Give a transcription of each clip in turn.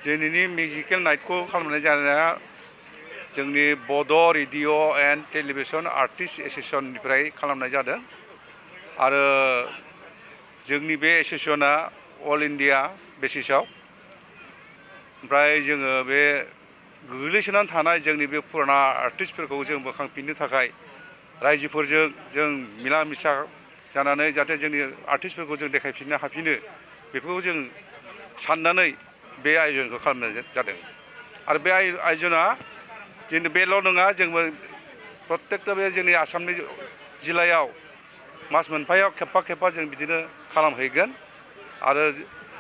दिनैनि मिउजिकेल नाइटखौ खालामनाय जानाया जोंनि बड' रेडिअ एन्ड टेलिभिसन आर्टिस्ट एस'सिएशननिफ्राय खालामनाय जादों आरो जोंनि बे एस'सिएशना अल इन्डिया बेसिसाव ओमफ्राय जोङो बे गोग्लैसोनानै थानाय जोंनि बे पुराना आर्टिस्टफोरखौ जों बोखांफिननो थाखाय रायजोफोरजों जों मिला मिसा जानानै जाहाथे जोंनि आर्टिस्टफोरखौ जों देखायफिननो हाफिनो बेफोरखौ जों साननानै बे आयजनखौ खालामनाय जादों आरो बे आयजना जोंनि बेल' नङा जोंबो प्रत्येकता बे जोंनि आसामनि जिल्लायाव मास मोनफायाव खेबफा खेबफा जों बिदिनो खालामहैगोन आरो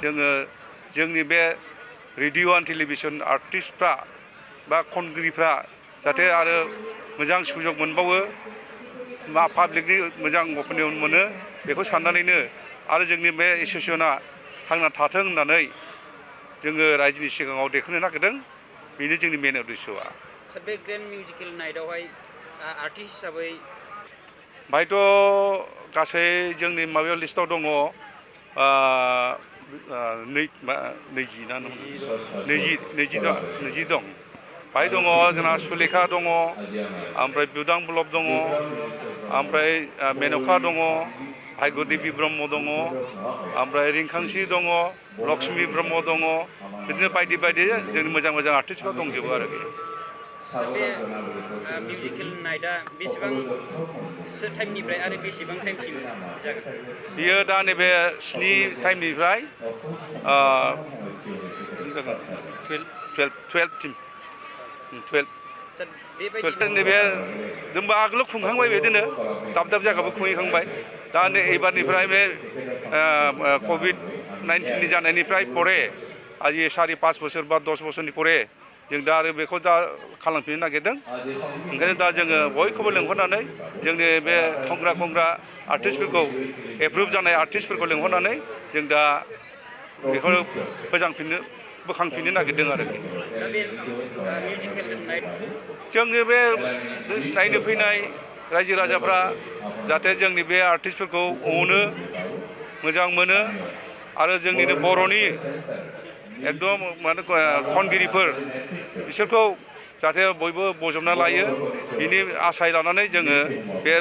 जोङो जोंनि बे रेडिअ एन्ड टेलिभिसन आर्टिस्टफ्रा बा खनगिरिफ्रा जाहाथे आरो मोजां सुजुग मोनबावो पाब्लिकनि मोजां अपिनियन मोनो बेखौ साननानैनो आरो जोंनि बे एस'सिएशना थांना थाथों होननानै जोङो रायजोनि सिगाङाव देखायनो नागिरदों बेनो जोंनि मेन उद्देश्यआ। बे ग्रेन्ड मिउजिकेल नाइटआवहाय आर्टिस्ट हिसाबै बाहायथ' गासै जोंनि माबायाव लिस्टआव दङ 20 दं बाहाय दङ जोंना सुलेखा दङ ओमफ्राय बिउदां ब्लक दङ ओमफ्राय मेन'का दङ भाग्यदेबि ब्रह्म दङ ओमफ्राय रिंखांसि दङ लक्ष्मी ब्रह्म दङ बिदिनो बायदि बायदि जोंनि मोजां मोजां आर्टिस्टफ्रा दंजोबो आरोखि। बे मिउजिकेल नाइटआ बेसेबांसो टाइमनिफ्राय आरो बेसेबां टाइमसिम जागोन? बियो दा नैबे 7 टाइमनिफ्राय 12 नैबे जोंबो आगोलाव खुंखांबाय बिदिनो दाब दाब जायगायावबो खुंहैखांबाय दा नै एबारनिफ्राय बे कभिड-19 जानायनिफ्राय परे आज 4-5 बोसोर बा 10 बोसोरनि परे जों दा आरो बेखौ दा खालामफिननो नागिरदों ओंखायनो दा जोङो बयखौबो लेंहरनानै जोंनि बे खंग्रा आर्टिस्टफोरखौ एप्रुभ जानाय आर्टिस्टफोरखौ लेंहरनानै जों दा बेखौ बोखांफिननो नागिरदों आरोखि। जोंनि बे नायनो फैनाय रायजो राजाफ्रा जाहाथे जोंनि बे आर्टिस्टफोरखौ अनो मोजां मोनो आरो जोंनिनो बर'नि एकदम माने खनगिरिफोर बिसोरखौ जाहाथे बयबो बजबना लायो बिनि आसाय लानानै जोङो बे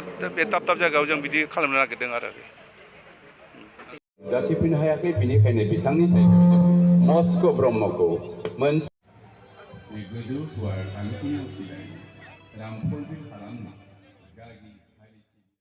दाब दाब जायगायाव जों बिदि खालामनो नागिरदों आरो। जासिफिननो हायाखै बेनिखायनो बिथांनि मस्क' ब्रह्मखौ मोनसे गोजौ गुवार थांखि नेवसिनाय रामफलजों खालामना